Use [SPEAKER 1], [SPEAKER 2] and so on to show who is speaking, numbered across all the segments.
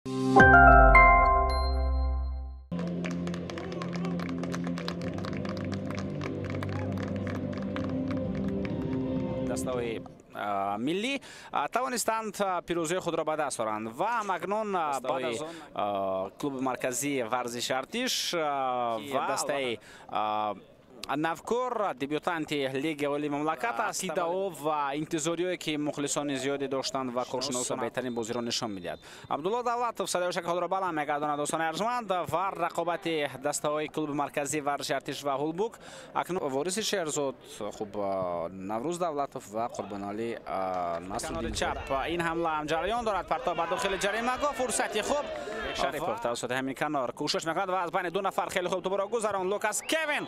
[SPEAKER 1] Дастаҳои миллӣ тавонистанд пирӯзии худро ба даст оранд ва ҳамакнун баъд аз он клуби марказии варзиши Артиш ва дастаи Навкор, дебютанти лигаи олии мамлакат аст, идао ва интизориҳое ки мухлисони зиёде доштанд ва коршиносон беҳтарин бозиро нишон медиҳад. Абдулло Давлатов садои худро баланд мегардонад, дӯстони арҷманд, ва рақобати дастаҳои клуби марказии варзиши Артиш ва Ҳулбук акнун Вориси Шерзод, хуб, Наврӯз Давлатов ва Қурбоналӣ Насруддин. Чап ин ҳамла ҳам ҷараён дорад, партоб ба дохили ҷаримагоҳ, фурсати хуб. Шарипов тавассути ҳамин канор кӯшиш мекунад ва аз байни ду нафар хеле хуб тӯбро гузарон. Лукас Кевин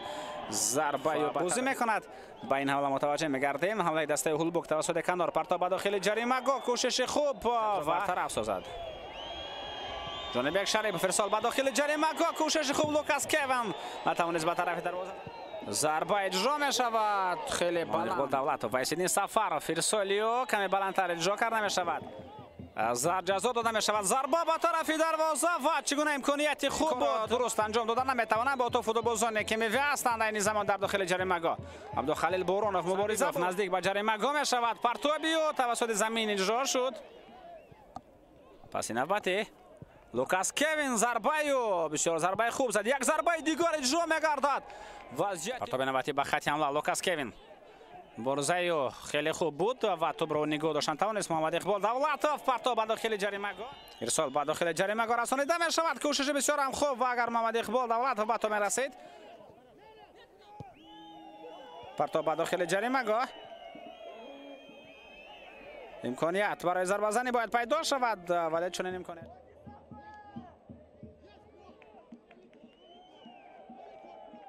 [SPEAKER 1] зарба бозӣ мекунад. Ба ин ҳамла мутаваҷҷеҳ мегардем. Ҳамлаи дастаи Ҳулбук тавассути канор, партоб ба дохили ҷаримагоҳ, кӯшиши хуб ва тараф созад. Ҷонибек Шарипов ирсол ба дохили ҷаримагоҳ, кӯшиши хуб Лукас Кевин натавонист ба тарафи дарвоза. Зарба иҷро мешавад, хеле баланд. Давлатов ва Исиддин Сафаров ирсолиё каме баландтар иҷро карда мешавад. Ҷазо дода мешавад, зарба ба тарафи дарвоза ва чӣ гуна имконияти хуб дуруст анҷом дода наметавонанд бо то футболбозоне ки мевиҳастанд айни замон дар дохили ҷаримагоҳ. Абдухалил Боронов мубориза наздик ба ҷаримагоҳ мешавад, партоби ӯ тавассути замин иҷро шуд. Паси навбати Лукас Кевин, зарбаи ӯ бисёр зарбаи хуб зад, як зарбаи дигар иҷро мегардад. Партоби навбатӣ ба хати ҳамла, Лукас Кевин борзаи ӯ хеле хуб буд ва тӯбро нигоҳ доштан тавонист Муҳаммад Иқбол Давлатов. Партоб ба дохили ҷаримагоҳ, ирсол ба дохили ҷаримагоҳ расонида мешавад, кӯшиши бисёр ҳам хуб ва агар Муҳаммад Иқбол Давлатов ба тӯб мерасид. Партоб ба дохили ҷаримагоҳ, имконият барои зарбазанӣ бояд пайдо шавад, вале чунин имконият